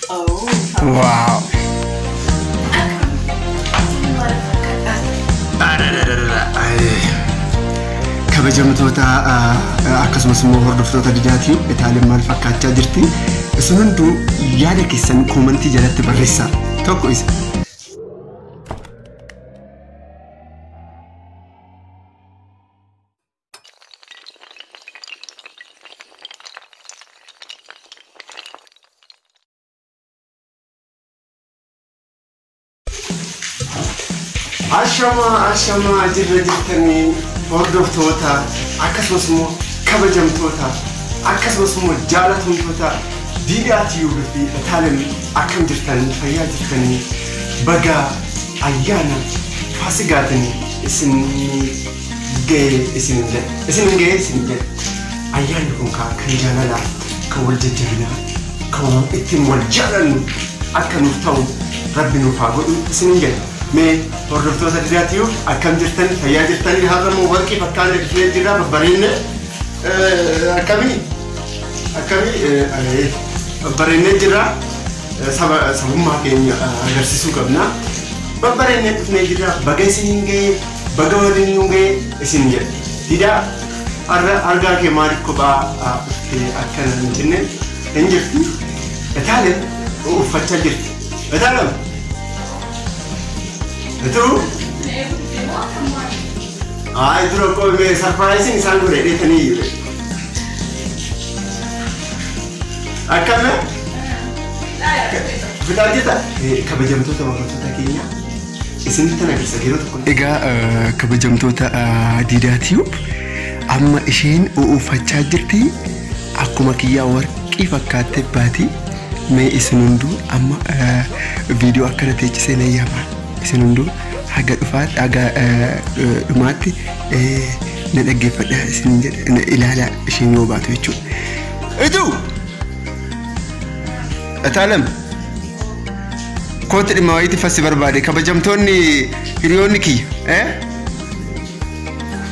Wow! Kabajamtoota akkasumas immoo hordoftoota Didaatii, Itaaleen maal fakkaachaa jirti? Isin hunduu yaada keessan koomantii jalatti barreessaa. Tokko isa. Ashamaa, ashamaa, jirra jirtanii hordoftoota akkasumas immoo kabajamtoota akkasumas immoo jaalatamtoota Diidaa Tiyuubii fi Itaaleen, akkam jirtanii? Fayyaa jirtanii? Baga ayyaana Faasigaatiin isin ga'e isin jedhe, isin ga'e isin jedhe. Ayyaanni kun kan jaalalaa, kan wal jajjabinaa, kan ittiin wal jaalannu akka nuuf ta'u Rabbi nuuf haa godhu isin jedhe. Mee hordoftoota Diidaa Tiyuub, akkam jirtan? Fayyaa jirtanii? Har'a immoo warqii fakkaanne dhufnee jirra, babbareenne. Akkamii, akkamii babbareennee jirra? Saba sabummaa keenya agarsiisuu qabna. Babbareennee dhufnee jirra. Baga isiniin ga'e, baga waliin nu ga'e isin jedhe. Diidaa, har'a argaa kee maaliif kophaa dhuftee akkana hin jenne? Hin jirti. Itaaleen uffachaa jirti. Itaaleen. Ituu? Ay, dura qoomee sarpiraayisiin isaan godhe dheetanii iyyuu. Akkame? Fitaa jirta? Kabajamtoota hordoftoota keenya, isinitti agarsiisa yeroo tokko. Egaa kabajamtoota Diidaa Tiyuub, amma isheen uffachaa jirti, akkuma kiyyaa warqii fakkaattee baati. Mee isin hunduu amma viidiyoo akkana teechisee na yaama. Isin hunduu haga dhufaatti, haga dhumaatti na dhaggeeffadha isin jedha, na ilaalaa isheen yoo baatu jechuudha. Ituu! Itaalam! Kootti, dhimma wayiitti fassi barbaade. Kabajamtoonni hiriyoonni kiyya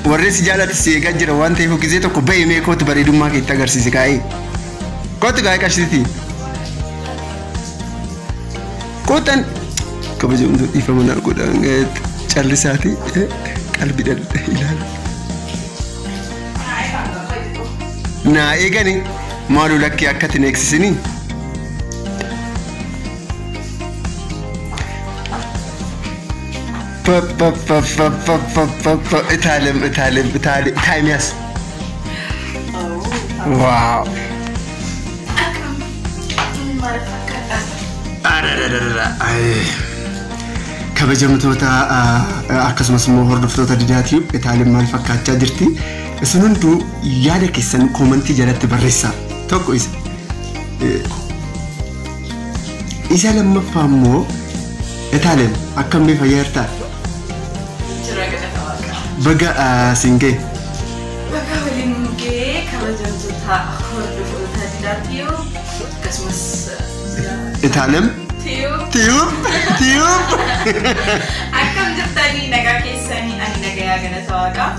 warri si jaalatu si eegaa jira waan ta'eef gizee tokko bahee mee kootti bareedummaa keetti agarsiise kaa'ee. Kootti kaa'ee qashitiiti. Kootan kabajamtoota, dhiifama naa godhan, callisaati qalbiidhaan ilaala. Naa eegani maaloo, lakkii akkatti hin eegsisinii. Itaalem, Itaalem, Itaalem, Itaaliyaas. Wow. Akkam maal fakkaata? Kabajamtoota akkasumas immoo hordoftoota Didaa Tiyuub, Itaaleen maal fakkaachaa jirti? Isin hunduu yaada keessan koomantii jalatti barreessaa. Tokko isa. Isa lammaffaa immoo, Itaaleen akkam mee, fayyaa jirtaa? Jira, galata Waaqaa. Baga siin ga'e. Baga waliin ga'ee, kabajamtoota hordoftoota Didaa Tiyuub akkasumas Itaalem Tiyuub. Tiyuub, Tiyuub. Akkam jirtanii? Nagaa keessanii? Ani nagayaa, galata Waaqaa.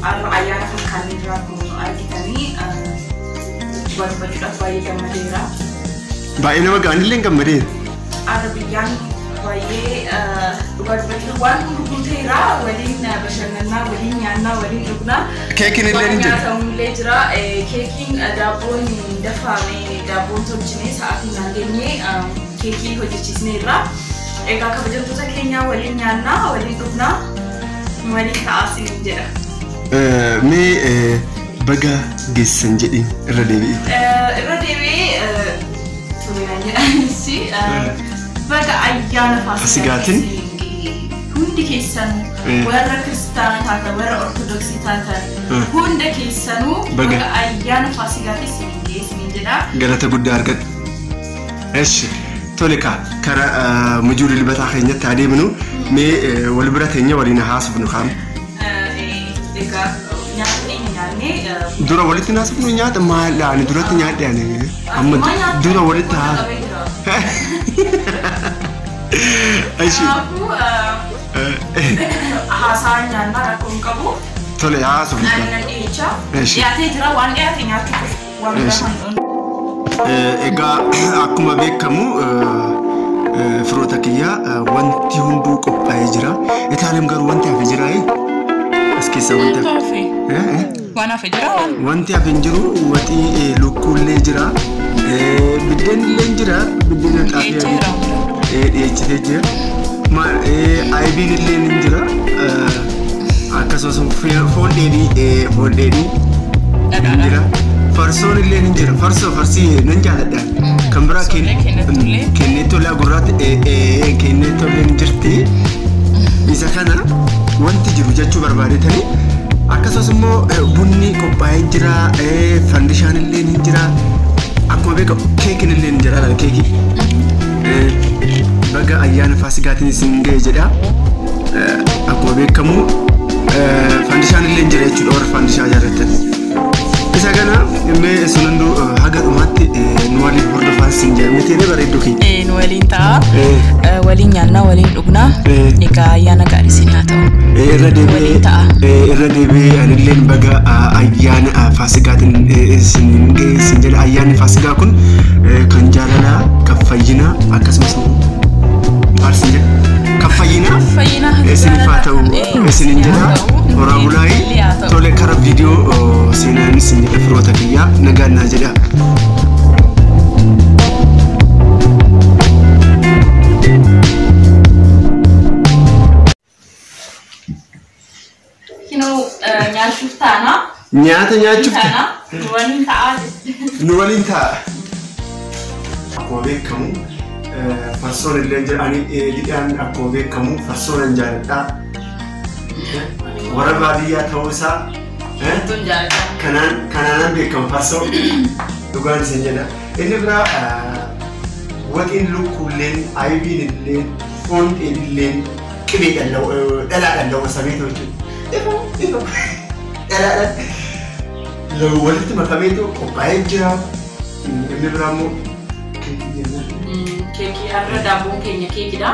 Har'a ayyaana fakkaannee jira, akkuma argitanii dhugaa dubbachuudhaaf baay'ee gammadeera. Baay'ee nama ga'anillee hin gammadeera. Har'a biyyaan baay'ee dhugaa dubbachuudhaaf waan hundi guuteera. Waliin bashannannaa, waliin nyaannaa, waliin dhugnaa. Keekiin illee ni jira. Waan nyaatamullee jira. Keekiin, daabboon dafaame, daabboon tolchine sa'aatiin naan geenye, keekii hojjechiisneerra. Egaa kabajamtoota keenya, waliin nyaannaa, waliin dhugnaa, waliin ta'aa isiniin jedha. Mee baga geessan jedhiin irra deebi'e. Irra deebi'ee turinaan jedhanis, baga ayyaana Faasigaatiin hundi keessanuu, warra kiristaana taatan, warra ortodoksii taatan, hunda keessanuu Baga. Baga ayyaana Faasigaatiin isiniin ga'e isiniin jedha. Galata guddaa argadhu. Eshi, tole kaa, kara mujuu dilbataa keenyatti adeemnu. Mee wal bira teenya waliin haasofnu kaam. Egaa nyaata keenya nyaannee Dura walitti haasofnu. Nyaata maal? Ani duratti nyaadhe, ani amma dura walitti haa. Eshi. Kanaafuu haasaa nyaannaa, rakkoo hin qabu. Tole, haasofnu. Ani nan dhiyeechaa. Eshi. Dhiyaatee jira, waan dhiyaate nyaachuu qofa. Waan biraa Eshi. kan Egaa akkuma beekamu firoota kiyyaa wanti hunduu qophaa'ee jira. Itaalem garuu wanti hafe jira. As keessa wanti hafe. Waan hafe jira waan. Wanti hafe hin jiru waxii lukkuullee jira. Biddeen illee jira. Biddeen xaafii dhiyeessitee jira. Ayibiin illee ni jira. Akkasumas foon dheedhii ni jira. Farsoon illee ni jira. Farsoo farsii nan jaaladha. Kan biraa kennettollee gurraatti kennettollee ni jirti. Isa kana wanti jiru jechuu barbaadetanii akkasumas immoo bunni qophaa'ee jira. Fandishaan illee ni jira. Akkuma beekamu keekiin illee ni jira keekii. Baga ayyaana Faasigaatiin isin ga'e jedha. Akkuma beekamu fandishaan illee ni jira jechuudha warra fandishaa jaallattan. Isa kana mee sun hunduu haga dhumaatti nu waliin hordofaa isin jedha. Miti bareedduu keenya. Nu waliin ta'a. Waliin nyaannaa waliin dhugnaa. Egaa ayyaana gaarii isin haa ta'u. Irra deebi'ee anilleen baga ayyaana Faasigaatiin isin ga'e isin jedha. Ayyaanni Faasigaa kun kan jaalalaa, kan fayyinaa akkasumas maal isin jedha? Kan fayyinaa isiniif haa ta'u isinin jedha. Horaa bulaayii tole kara viidiyoo seenaan isin jedha firoota kiyyaa nagaan naa jedha. Kinoo nyaachuuf taana. Nyaata nyaachuuf taana. Nu waliin ta'a. Nu waliin ta'a. Akkuma beekamu farsoon illee jira. Ani didhaan akkuma beekamu farsoon hin jaaladha. Warra baadiyyaa ta'uu isaa kanaanan beekamu farsoo dhugaan isin jedha. Inni biraa waxiin lukkuulleen, ayibiin illeen, foon dheedhilleen qibee dhalaadhaan lawwasameetu jechuudha. Dhalaadhaan walitti makameetu qophaa'ee jira. Inni biraa immoo keekii jennaan. Keekii har'a daabboon keenya keekidha.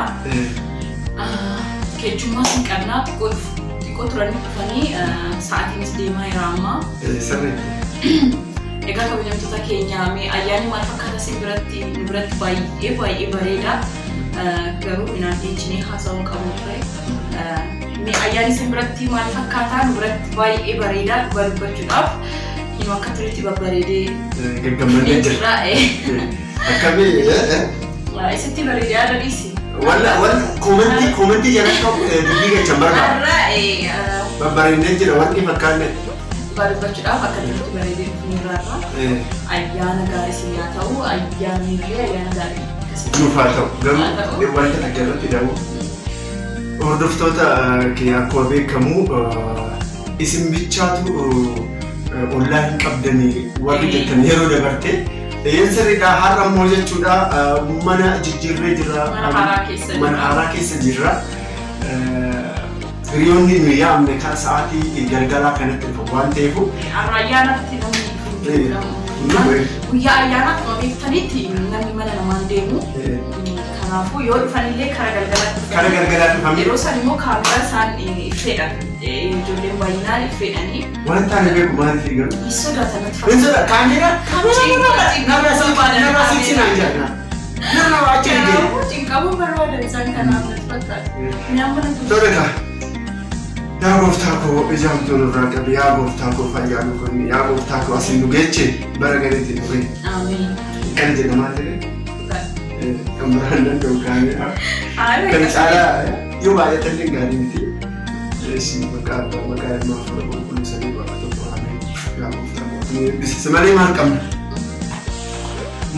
Keechummaa hin qabnaa xiqqoo turanii dhufanii sa'aatiinis deemaa jira amma. Sirriitti. Egaa kabajamtoota keenya mee ayyaanni maal fakkaata isin biratti nu biratti baay'ee baay'ee bareeda. Garuu midhaan dhiichinee haasa'uun qabu ture. Mee ayyaanni isin biratti maal fakkaata nu biratti baay'ee bareeda dhugaa dubbachuudhaaf hinuu akka turetti babbareedee. Gaggammadee jira. Akkamii? Isitti bareedee haadha dhiisi. Walla koomentii jalatti dubbii gachan barbaada. Babbareedee jira wanti fakkaanne. Dhugaa dubbachuudhaaf akka turetti bareedee dhufneerra. Ayyaana gaarii isin haa ta'u ayyaanni illee ayyaana gaarii. Nuuf haa ta'u garuu wanta takka irratti dhabu. Hordoftoota kee akkuma beekamu isin bichaatu ollaa hin qabdanii warri jettan yeroo dabarte. Sirriidha har'a immoo jechuudha mana jijjiirree jirra. Mana haaraa keessa jirra. Hiriyoonni nu yaamne kan sa'aatii galgalaa kanatti dhufu waan ta'eef. Har'a ayyaanatti namni dhufu. Guyyaa ayyaanaa akkuma beektanitti namni mana namaan deemu. Kanaafuu yoo dhufanillee kara galgalaatti dhufan. Kara galgalaatti dhufan. Yeroo san immoo kaameraa isaan iffeedhan. Ijoolleen baay'inaan iffeedhanii. Wanta ani beeku maal fi garuu? Hin sodaatan natti fakkaata. Hin sodaatan kaameraa? Kaameraa narraa siqsi naan jedha. Narraa achi hin deemu. Kanaafuu cinqamuu barbaadan isaan kanaaf natti fakkaata. Midhaan mana turte. Tole kaa. Yaa gooftaa koo ijaamtuu nurraa qabi, yaa gooftaa koo fayyaa nu kenni, yaa gooftaa koo asiin nu geeche bara gadiitti nu gahe. Ameen. Kan jedhamaa ture. Kan biraan danda'u kaameraa. Kan caalaa yoo baay'atan gaarii miti. Eessi maqaa abbaa maqaa ilmaa hafuura qulqulluu sadii waaqa tokko ameen. Yaa gooftaa koo nu eebbisi. Malee maal qabna?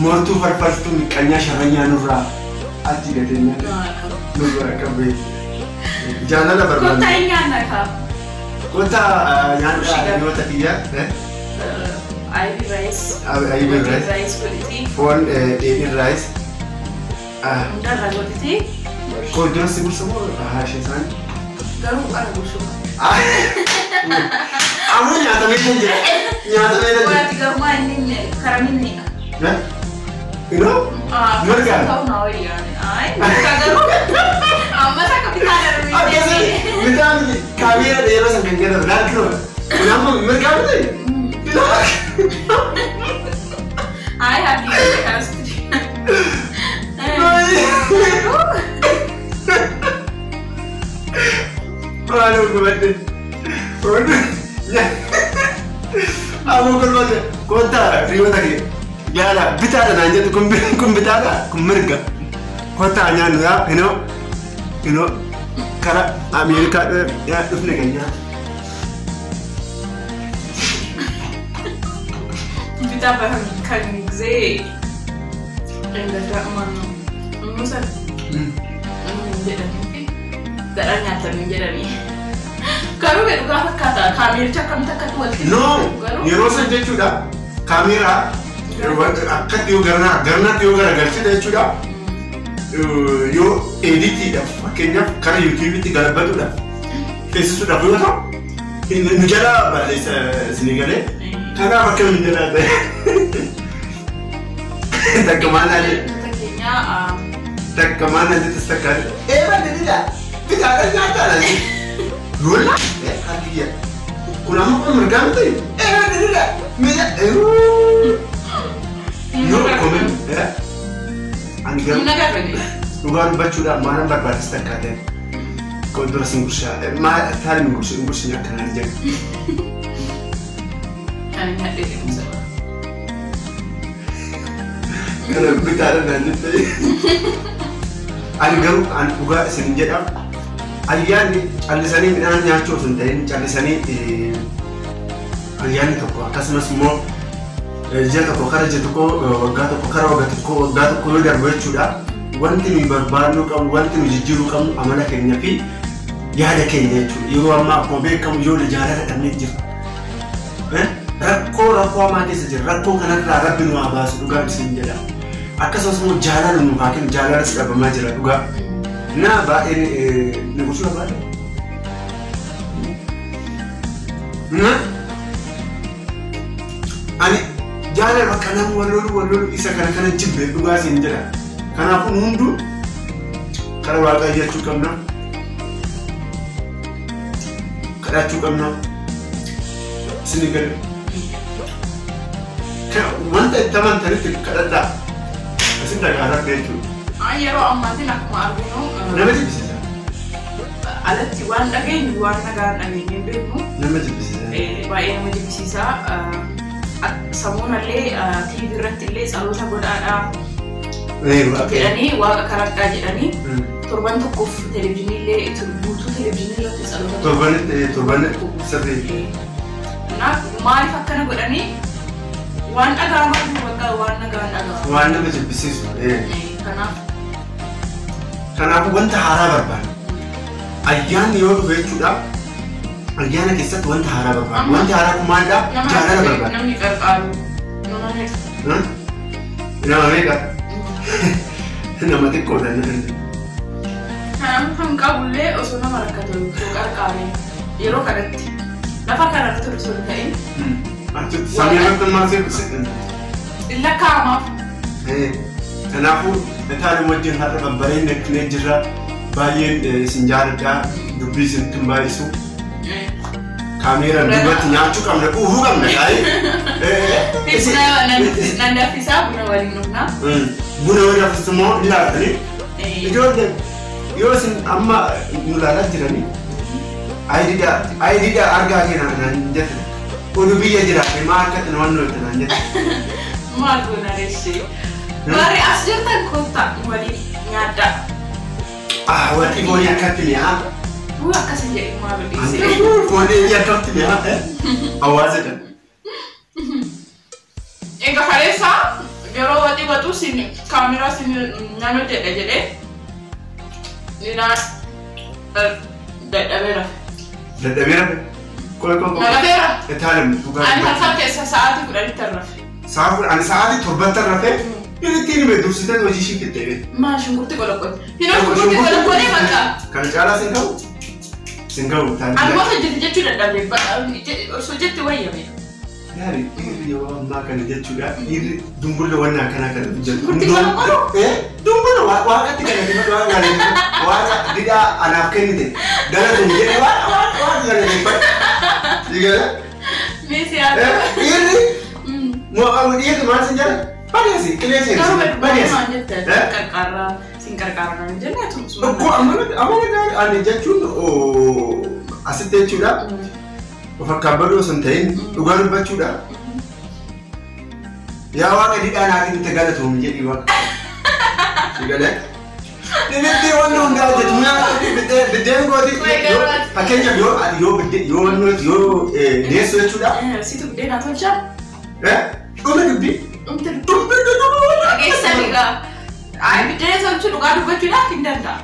Moortuu farfartuu miqqanyaa sharranyaa nurraa achi gatee nurraa qabee. Jaalala barbaada. Kottaa hin nyaanna kaa. Kottaa nyaanna yoota kiyya. Aybi rice. Aybi rice. Rice godhiti. Foon dheedhiin rice. Hundarra godhiti. Kooddoon si gursa moo haashee isaanii? Garuu qara gursu. Ammoo nyaatamee kan jira. Nyaatamee kan jira. Qoraatti garuu maa inni karaminni. Inoo? Mirga. Ta'u naa wayyaa. Ay mirga garuu. Ammas akka bitaa darbee. Akkasii bitaa miti kaameera yeroo san kan jedhamu laakkinoo. Kun ammoo mirgaa miti. Hayi harki kanasitti. Maaloo gubadhe. Aboo kolfate kottaa riyoota kee yaala bitaadha naan jettu kun bitaadha kun mirga kottaa nyaannu yaa hinoo hinoo kara Ameerikaa dhufne kan nyaatu. Bitaa kan gisee gaddaa musa jedhanii gadhaa nyaatanii jedhanii. Garuu dhugaa fakkaata kaameericha akkamitti akkatti walitti No, yeroo san jechuudha kaameeraa akkatti yoo garnaatti yoo garagalchite jechuudha yoo editiidhaaf fakkeenyaaf kara yuutuubiitti garbatuudhaaf teessisuudhaaf yoo ta'u nu jala balleessa isinii galee kanaaf akka nu jala ta'e takka maal takka maal jettis takka ee bitaadha nyaataadha. Yola, harkiya. Kun amma kun mirgaan ta'e, ee mira, yoo komen, ani garuu dhugaa dubbachuudhaaf maalan barbaachisa takka ta'e. Kun dura sin gurshaa, maal taali min gursi, gursi akkanaan jedhu. Ani nyaadhee deemsa. Kana bitaadha naan jette. Ani garuu ani dhugaa isin jedha. Ayyaanni callisanii midhaan nyaachuu osoo hin ta'in callisanii ayyaanni tokko akkasumas immoo ji'a tokko kara ji'a tokko waggaa tokko kara waggaa tokko yoo darbu jechuudha. Wanti nuyi barbaadnu qabnu wanti nuyi jijjiiruu qabnu amala keenya fi yaada keenya jechuudha. Yeroo ammaa akkuma beekamu ijoollee jaalala dhabnee jira. Rakkoo rakkoo hamaa keessa jira. Rakkoo kanarraa rabbi nu haa baasu dhugaa isin jedha. Akkasumas immoo jaalala nu haa kennu jaalalas dhabamaa jira dhugaa. Na baay'een na gochuu barbaada. Na ani jaalala bakka nama wal lolu isa kana jibbe dhugaa siin jedha. Kanaafuu hunduu kara waaqaa jechuu qabna. Kadhachuu qabna. Isin gadi. Wanta itti amantanitti kadhadhaa. Isin dhagaa rabbi jechuudha. Yeroo ammaatiin akkuma arginu nama jibbisiisa. Alatti waan dhageenyu waan nagaan dhageenye hin beeknu. Nama jibbisiisa. Baay'ee nama jibbisiisa. Sammuunallee TV irratti illee tsaloota godhaadhaa jedhanii waaqa karadhaa jedhanii torban tokkoof televezyiinii illee guutuu televezyiinii irratti tsaloota. Torbanitti sirrii. Kanaaf maaliif akkana godhanii waan dhaga'amaa jiru bakka waan nagaan dhaga'amu. Waan nama jibbisiisu. Kanaafuu wanta haaraa barbaada. Ayyaanni yoo dhufe jechuudha. Ayyaana keessatti wanta haaraa barbaada. Wanti haaraa kun maalidha? Jaalala barbaada. Namni qarqaaru. Nama meeqa? Nama xiqqoodha. Kanaafuu kan qabullee osoo nama rakkatu osoo qarqaare yeroo kanatti lafa kanarratti osoo hin ta'in. Samii irratti maal Lakkaa'amaaf. Kanaafuu Itaalii wajjin har'a babbareedne akkanee jirra. Baay'een isin jaalladha. Dubbii isinitti hin baay'isu. Kaameeraan duubatti nyaachuu qabna, quufuu qabna taa'ee. Nan danfisaa buna waliin dhugna. Buna waliin danfisu immoo ilaaltanii. Ijoollee yoo isin amma nu ilaalaa jiranii ayidiidha argaa kee naan jette. Oduu biyya jiraate maa akkatti nu wannoo itti naan jette. Maal goona reeshee? Warri as jirtan kottaa waliin nyaadhaa. Warri foonii akkatti mi'aa. Uu akkasii jedhi maal dhiisee. Foonii akkatti mi'aa. Hawaasa jedha. Egaa kaleessa yeroo waxii waxuu siin kaameraa siin nan hojjedha jedhee ninaan dadhabee rafe. Dadhabee rafe? Qoy qoy qoy. Dadhabeera. Itaalim dhugaa. Ani halkan keessa sa'aatii 10tti rafe. Ani sa'aatii 7tti rafe. Ittiin hime dursitee hojii ishii fixxee. Maa shunkurtii qoloqqote. Hinoo shunkurtii qoloqqote bakka. Kana caalaa sin ga'u? Sin ga'u taanee. Ani gosa hojjete jechuu dadhabde osoo jette wayyame. Yaari dhiirri yeroo ammaa kana jechuudha dhiirri dumbulla wanna akkanaa kana hojjetu. Shunkurtii qoloqqolu? Dumbulla waaqatti galateeffadhu waaqa galateeffadhu waaqa didhaa anaaf kennite galatuun jedhe waaqa galateeffadhu. Sigala? Meesii haa ta'u. Dhiirri dhiirri maal sin jedha? Baay'ee qilee Garuu seensi. Baay'ee. maal jette qarqaarraa sin qarqaarraa kan jenne tumsuma. Okkoo amala gaarii ani jechuun asitti jechuudha. Of akkaan baduu osoo hin ta'in dhugaa dubbachuudha. Yaa waaqa didhaa naa kennite galatoomi jedhii waaqa. Si galee? Dhibittee wanni hundaa hojjetu mi'a biddeen gooti. Fakkeenyaaf yoo ati yoo biddeen yoo wanni yoo deessu jechuudha. Situ biddeen tolchaa? Dhume dubbii. Dhumte dubbii. Dubbii dubbii. Dhageessan egaa. Ay biddeen tolchuu dhugaa dubbachuudhaaf hin danda'a.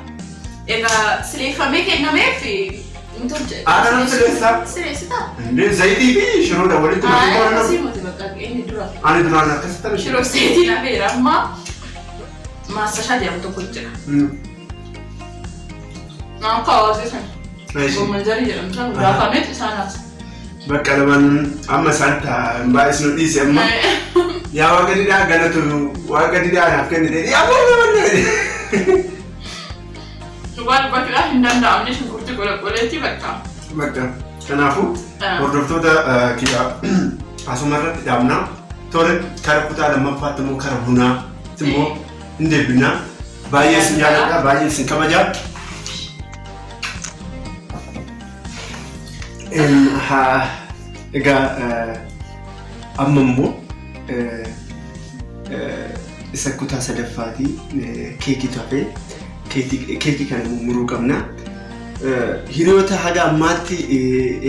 Egaa sileeffamee kennameef hin tolche. Haadha nama sileessaa? Sileessitaa? Indee zayitii fi shiroodha walitti Ay makuu akkasii miti bakka inni dura. Ani duraan akkasitti taphadhe. Shiroo zayitiin hafeera amma maastashaa jedhamu tokko jira. Naan kaawwatee sana. Gomman jarii jedhamu sana gaafameet isaan as. Bakka lamaan amma isaan baay'isnu dhiise amma. Yaa waaqa didhaa galatu waaqa didhaa naaf kennite. Yaa waaqa didhaa. Dhugaa dubbachuudhaaf hin danda'amne shunkurtii qoloqoleetti bakka. Bakka kanaafuu hordoftoota kiyya asuma irratti dhaabna. Tole kara kutaa lammaffaatti immoo kara bunaatti immoo hin deebina. Baay'ee isin jaalladha baay'ee isin kabaja. Egaa amma immoo isa kutaa sadaffaati keekiitu hafee keekii kana muruu qabna. Hiriyoota haga ammaatti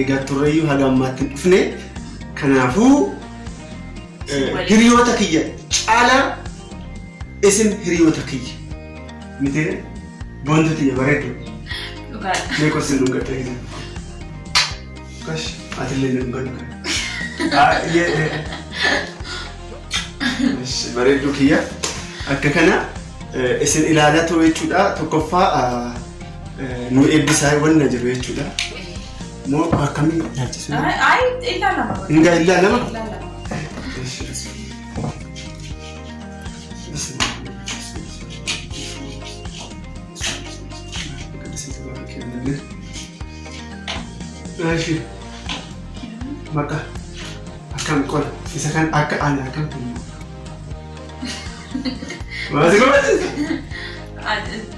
eegaa turreeyyuu haga ammaatti hin dhufne. Kanaafuu hiriyoota kiyya caalaa isin hiriyoota kiyya. Miti boontu tiyya bareedu. Dhugaadha. Meeqa isin dhungadha hidha. Gosh, atillee ni dhungadhu. Bareedduu kiyya akka kana isin ilaalaa ture jechuudha. Tokkoffaa nu eebbisaa wanna jiru jechuudha. Moo akkamii ilaalchisu? Ay ilaalama. Hingaa ilaalama? Ilaalama. Eshi. Maka akkam qola isa kan akka ana akkam kun. Maasi gooti.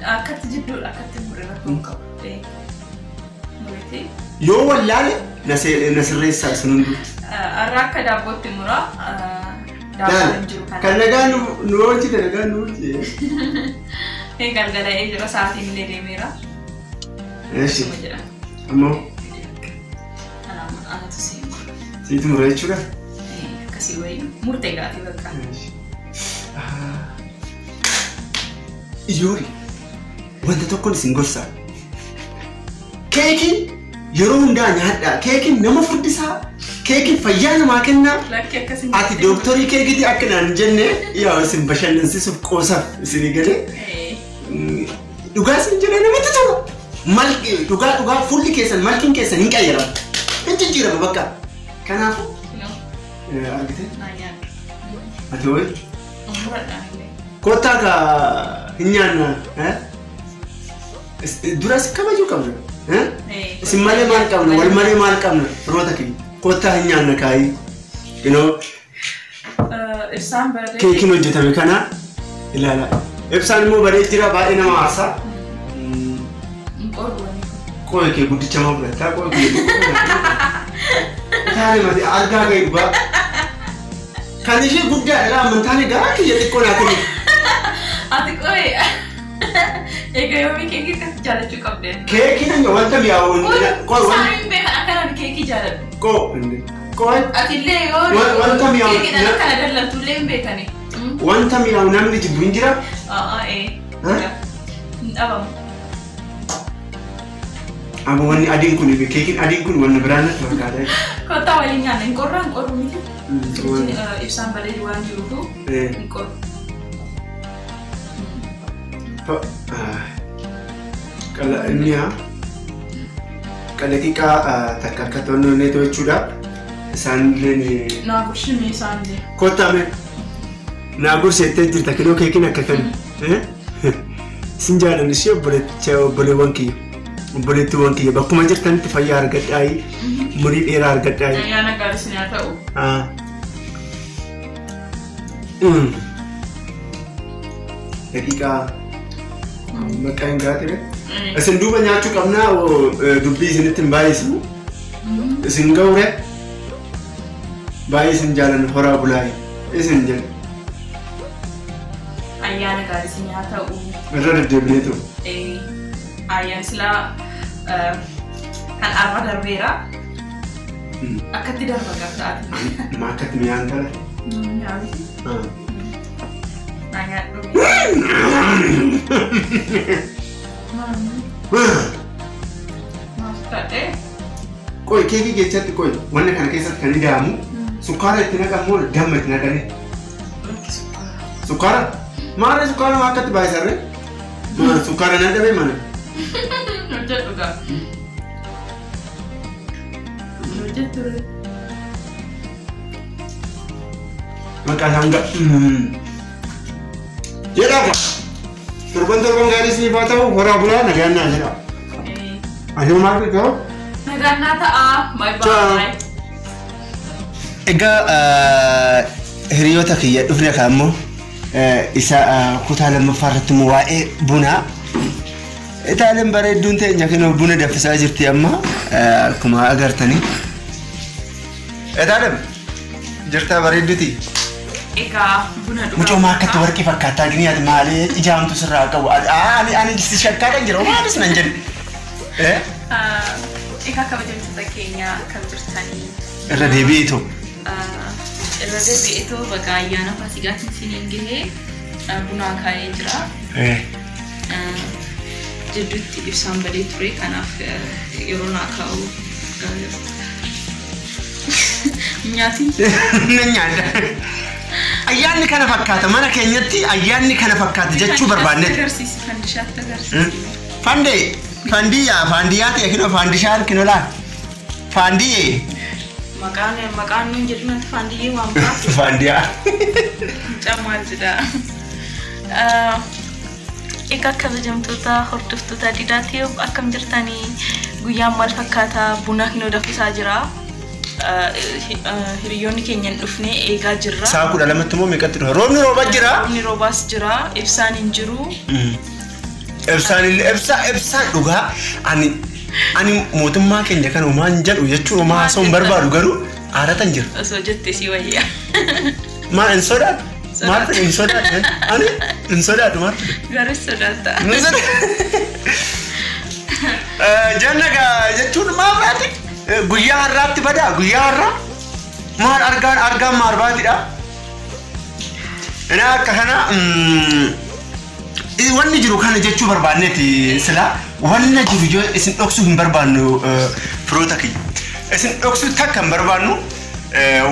Akkatti jidduudha akkatti murre rakkoon qabu. Murreeti. Yoo wallaale na sirreessaa isin hunduu. Har'a akka daabbootti muraa. Daabboon hin jiru Kan kana. nagaa nu oolchite nagaa nu oolchite. Galgala'ee jira sa'aatiin illee deemeera. Eshi. Akkuma jedha. Ammoo Anatu sii mura. siitu mura jechuudha. Akkasii wayii murtee gaatii bakka. Ijoollee wanta tokkoon isin gorsaa. Keekiin yeroo hundaa nyaadhaa. Keekiin nama furdisaa. Keekiin fayyaa namaa kennaa. Lakki akkasii. Ati dooktorii keekiitii akka naan hin jenne yaa isin bashannansiisuuf qoosaaf isinii galee dhugaa isin jedhee namatti tola. Malki dhugaa dhugaa fuulli keessan malkiin keessan hin qayyaramu. Hin jijjiiramu bakka. Kanaafuu argite ati wayi kottaa ka hin nyaanna duras kabajuu qabna. Isin malee maal qabna wal malee maal qabna firoota keenya kottaa hin nyaanna kaayii. Ibsaan bareedee. Keekiin hojjetame kana ilaala. Ibsaan immoo bareed jira baay'ee nama aarsa. Hin qorru wanni kun. Qooyi kee guddicha maa fudhattaa qooyi kee guddicha. Taane mati argaa ga'e dhugaa. Kan ishee guddaadha laa amantaan garaa kiyya xiqqoo naa kennu. Ati qoyi. Egaa yoomii keekii akkas jaallachuu qabde? Keekiin wanta mi'aawu Kun isaan hin beekan akka ani keekii jaalladhu. Qooyi Ati illee yoo Wanta mi'aawu- keekiidhaan akkana dallantu illee hin beekani. wanta mi'aawu namni jibbu hin jira. Ee. Hin dhabamu. Amma wanni adiin kun keekiin adiin kun wanna biraan natti fakkaata. Kottaa waliin nyaanna hin qorraa hin qorru miti. Ibsaan bareedu waan jiruufu hin qorru. Qala inni haa daqiiqaa takka akka to'annoo jechuudha. Isaan illee Naa gurshimii isaan illee. kottaa mee naa gurseettee jirta kiloo keekiin akka kana. Isin jaalanni ishee obboleewwan kiyya. Obboleettiiwwan kiyya bakkuma jirtanitti fayyaa argadhaayi umurii dheeraa argadhaayi. Ayyaana gaarii isin haa ta'u. Daqiiqaa maqaa hin gaatire. Isin duuba nyaachuu qabnaa dubbii isinitti hin baay'isu. Isin gawre baay'ee isin jaalanna horaa bulaa isin jedha. Ayyaana gaarii isin haa ta'u. Irra deddeebineetu. Ayyaanni silaa kan arra darbeera. Akkatti darba gaaftaati. Maa akkatti mi'aan tala? Nyaati. Naa nyaadhu. Maaf ta'e. Qoy keekii keessatti qoy wanna kana keessatti kan ida'amu sukkaara itti naqan moo damma itti naqanii? Sukkaara? Maarree sukkaara maa akkatti baay'isarree? Sukkaara nan dhabee mana? Hojjedhu gaa. Hojjettu ree. Maqaa isaan ga. Jedhaa gaa. Torban torban gaarii isiniif haa ta'u horaa bulaa nagaan naa jedhaa. Ani maal ta'u? Nagaan naa ta'a. Bye bye. Egaa hiriyoota kiyya dhufne kan immoo isa kutaa lammaffaa irratti immoo waa'ee bunaa. Itaaleen bareedduun teenya kennu buna danfisaa jirti amma akkuma agartanii. Itaaleen jirtaa bareedduuti. Egaa buna dhugaa. Mucoomaa akkatti warqii fakkaataa gini ati maalee ijaamtu sirraa qabu. Ani si shakkaadhaan jira maalis nan jedhe. Egaa kabajamtoota keenya akkam jirtanii? Irra deebi'eetu. Irra deebi'eetu baga ayyaana Faasigaatiin isiniin gahee bunaa kaa'ee jira. Jidduutti ibsaan badee ture kanaaf yeroo naa kaa'u nyaati. Nan nyaadha. Ayyaanni kana fakkaata mana keenyatti ayyaanni kana fakkaata jechuu barbaanneeti. Agarsiisi fandishaatti agarsiisi. Fandee fandiyyaa fandiyyaa ta'e kinoo fandishaan kinoo laa fandiyyee. Maqaan maqaan nuun jedhu natti fandiyyee waan biraatu. Fandiyyaa. Mucaa maal jedha. Egaa kabajamtoota hordoftoota Didaati akkam jirtanii guyyaan maal fakkaata buna kinoo danfisaa jira. Hiriyoonni keenya hin dhufne eegaa jirra. Sa'a 12tti immoo meeqatti dhufa? Roobni roobaa jira. Roobni roobaas jira. Ibsaan hin jiru. Ibsaan illee ibsaan dhugaa ani mootummaa keenya kana homaa hin jedhu jechuun homaa haasa'uu hin barbaadu garuu aaratan jira. Osoo jettee si wayya. Maal hin sodaatu? Maal fedhe hin sodaatu? Ani hin sodaatu maal fedhe? Garuu sodaata. Janna jechuun maal biraati? Guyyaa har'aatti badaa guyyaa har'aa maal argaan argaan maal baatidha? Inni akka kana wanni jiru kana jechuu barbaanneeti silaa wanna jiru isin dhoksuu hin barbaannu firoota kiyya. Isin dhoksuu takka hin barbaannu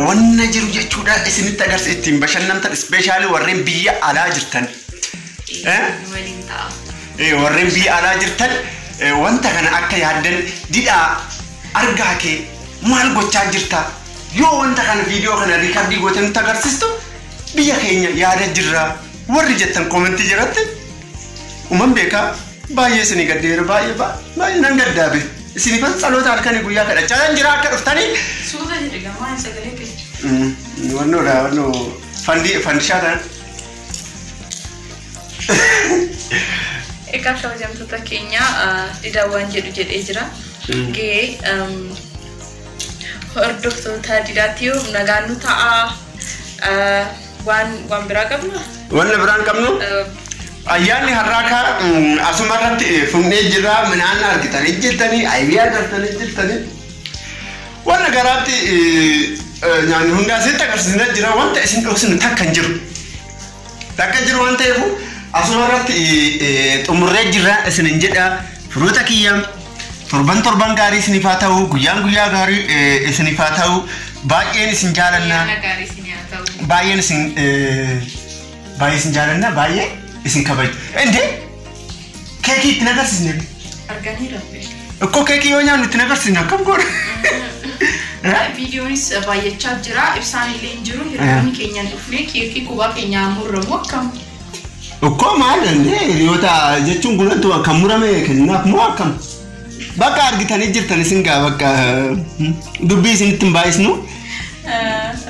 wanna jiru jechuudha isinitti agarsiisa ittiin bashannantan ispeeshaalii warreen biyya alaa jirtan. Warreen biyya alaa jirtan wanta kana akka yaaddan didhaa argaa kee maal gochaa jirta yoo wanta kana viidiyoo kana riikardii gootee nutti agarsiistu biyya keenya yaada jirra warri jettan koomentii jiratti uumman beekaa baay'ee isinii gaddeera baay'ee baay'ee nan gaddaabe isinifan tsaloota halkanii guyyaa kadhachaa jira akka dhuftanii. Suuta jedhe gamaa sagalee keessa. Wannoodha wannoo fandishaa ta'an. Egaa kabajamtoota keenya Didaa waan jedhu jedhee jira. Gahee hordoftoota Didaatti nagaan nu ta'a. Waan biraa qabna? Wanna biraan qabnu? Ayyaanni har'aa kaa asuma irratti fuunee jirra midhaan argitanii jirtanii aybii argatanii jirtanii. Wanna garaatti nyaanni hundaa asitti agarsiisnee jira wanta isin dhoksinu takka hin jiru. Takka hin jiru waan ta'eef asuma irratti xumurree jirra isinin jedha firoota kiyya torban torban gaarii isiniif haa ta'u guyyaan guyyaa gaarii isiniif haa ta'u baay'een isin jaalanna. Baay'een isin jaalanna baay'ee isin kabaju. Indee keekii ittiin agarsiisne. Arganii rabbe. Ikkoo keekii yoo nyaannu ittiin agarsiisne akkam goona? Viidiyoonis baay'achaa jira ibsaan illee hin jiru hiriyoonni keenya hin dhufne keekii qubaa keenyaa murramu akkam? Ikkoo maal indee hiriyoota jechuun kunattu kan murame kennaaf moo akkam? Bakka argitanii jirtan isin gaa bakka dubbii isinitti hin baay'isnu.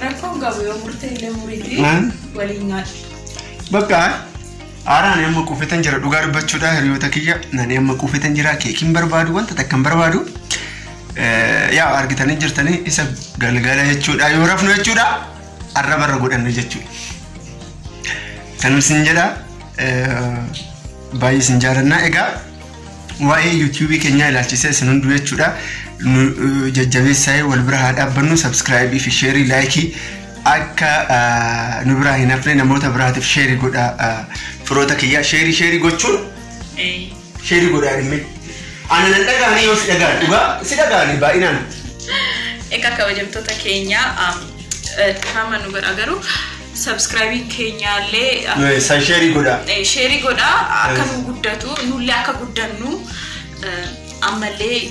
Rakkoon qabu yoo murtee illee muriiti waliin nyaadhu. Bakka Aara ani amma quufetan jira dhugaa dubbachuudha hiriyoota kiyya. Ani amma quufetan jira, keekiin barbaadu, wanta takka hin barbaadu. Yaa argitanii jirtanii isa galgala jechuudha, yoo rafnu jechuudha, arraba irra godhannu jechuudha. Kanuma isin jedha, baay'ee isin jaalannaa. Egaa waa'ee yuutuubii keenyaa ilaalchisee isin hunduu jechuudha nu jajjabeessaa, wal bira haa dhaabbannu. Subscribe fi share, like akka nu biraa hin hafne, namoota biraatiif share godha. Firoota kiyyaa share share gochuun share godhaa dhimme. Ana nan dhaga'anii yoo si dhaga'an, dhugaa si dhaga'anii baay'inaan. Egaa kabajamtoota keenya, dhifama nu godha, garuu subscribeiin keenyaallee San share godhaa. Share godhaa, akka nu guddatu, nullee akka guddannu. Ammallee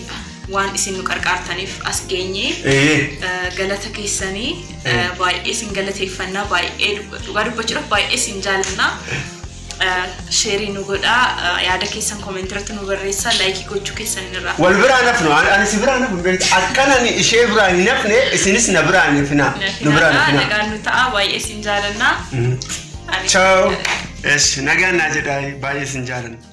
waan isin nu qarqaartaniif as geenye galata keessanii baay'ee isin galateeffannaa, baay'ee dhugaa dubbachuudhaaf baay'ee isin jaalannaa. Share nu godhaa, yaada keessan comment irratti nu barreessaa, like gochuu keessan irraa. Wal biraa nafnu, ani si biraa nafnu beektu, akkan ani ishee biraa hin nafne isinis na biraa hin hafina, nu biraa hin hafina. Nagaan nu ta'a, baay'ee isin jaalannaa. Ciao. Esh, nagaan naa jedhaa, baay'ee isin jaalanna.